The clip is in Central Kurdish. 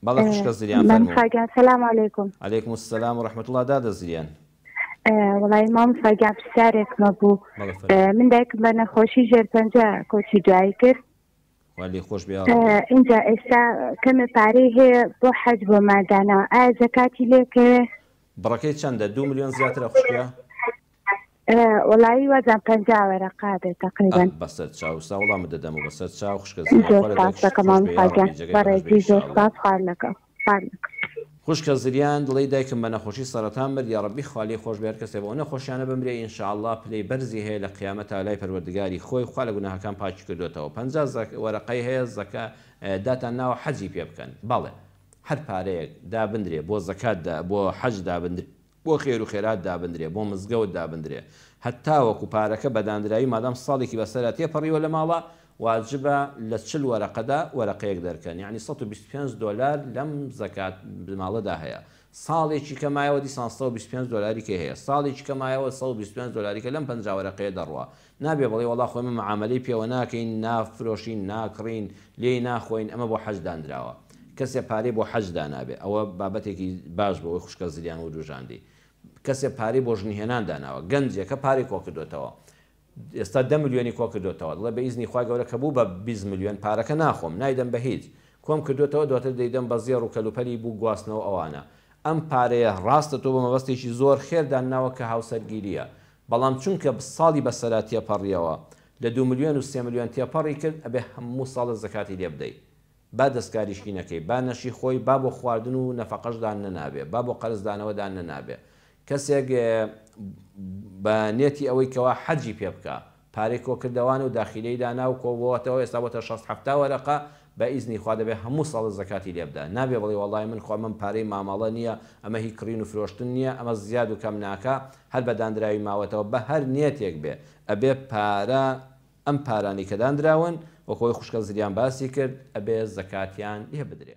بەڵێ خوشکە زریان مامۆستا فەرموو. گیان سلام علیکم. علیکم السلام و رحمة اللە دادە زریان. وەڵایی مامۆستا گیان پرسیارێکم هەبوو بەڵێ فەرموو. من دایکم بە نەخۆشی ژێرپەنجە کۆچی دوایی کرد خوا لێی خۆش بێ یا ڕەبی. ئینجا ئێستا کەمێ پارەی هەیە بۆ حەج بۆمان داناوە ئایا زەکاتی لێکەوێ؟ بڕەکەی چەندە دوو ملیۆن زیاترە خوشکە؟ وەڵایی وازان 50 وەرەقە بێت ئەه تەقریبەن. بەسەر چاو سا وەڵامت دەدەمەوە بەسەر چاو خوشکە زریان زۆر خوا لە سپاس دایکیشت دەکەم خۆش بێ مامۆستا یا گیان ڕەبی جێگای بەهەشت بێ بەڕێزی ان زۆر شاء اللە. سپاس خوار لەگەڵ خوار لەگەڵ. خوشکە زریان دڵی دایکم بە نەخۆشی سەرەتان مرد یاڕەبی خوا لێی خۆش بێ هەرکەسێ بەو نەخۆشیانە بمرێ ان شاء اللە پلەی بەرزی هەیە لە قیامەتا لای پەروەردگاری خۆی خوا لە گوناهەکان پاکی کردۆتەوە 50 زەک وەرەقەی هەیە زەکا داتان ناوە حەجی پێ بکەن بەڵێ هەر پارەیەک دابندرێ بۆ زەکات دا بۆ حەج دابندرێ بۆ خێر و خێرات دابندرێ بۆ مزگەوت دابندرێ هەتاوەکو پارەکە بە داندراوی مادام ساڵێکی بەسەرا تێپەڕیوە لە ماڵا واجبە لە 40 وەرەقەدا وەرەقەیەک دەرکەن یەعنی 125 دۆلار لەم زەکات ماڵەدا هەیە ساڵێکی کە مایەوە دیسان 125 دۆلاری کەی هەیە ساڵێکی کە مایەوە 125 دۆلاری کە لەم 50 وەرەقەیە دەڕوا نابێ بڵێی وەڵا خۆ ئێمە مەعامەلەی پێوە ناکەین نافرۆشین ناکڕین لێی ناخۆین ئەمە بۆ حەج داندراوە کەسێ پارەی بۆ حەج دانابێ ئەوە بابەتێکی باش بۆ ئەوەی خوشکە زریان وروژاندی کەسێ پارەی بۆ ژن هێنان داناوە گەنجێکە پارەی کۆکردۆتەوە ئێستا دە ملیۆنی کۆکردۆتەوە دڵێ بە ئیزنی خوای گەورە کە بوو بە 20 ملیۆن پارەکە ناخۆم نایدەم بە هیچ کۆم کردۆتەوە دواتر دەیدەم بە زێڕ و کەلوپەلی بوو گواستنەوە ئەوانە ئەم پارەیە ڕاستە تۆ بە مەبەستێکی زۆر خێر دانناوە کە هاوسەرگیریە بەڵام چونکە ساڵی بەسەرا تێپەڕیەوە لە دوو ملیۆن و سێ ملیۆن تێپەڕی کرد ئەبێ هەموو ساڵێ زەکاتی لێ بدەی با دەستکاریشی نەکەی با نەشی خۆی با بۆ خواردن و نەفەقەش دان نەنابێ با بۆ قەرز دانەوە دان نەنابێ کەسێک بە نێتی ئەوەی کەوا حەجی پێ بکا پارەی کۆکردەوانە و داخیلەی دانا و کۆبۆتەوە ئێستا بۆتە شەست حەفتا وەرەقە بە ئیزنی خوا دەبێ هەموو ساڵێ زەکاتی لێ بدا نابێ بڵێ وەڵای من خۆ ئەمەم پارەی مامەڵە نیە ئەمە هی کڕین و فرۆشتن نیە ئەمە زیاد و کەم ناکا هەر بە داندراوی ماوەتەوە بە هەر نیەتێک بێ ئەبێ پارە ئەم پارانەی کە داندراون وەک ئەوەی خوشکە زریان باسی کرد ئەبێ زەکاتیان لێ بدرێ.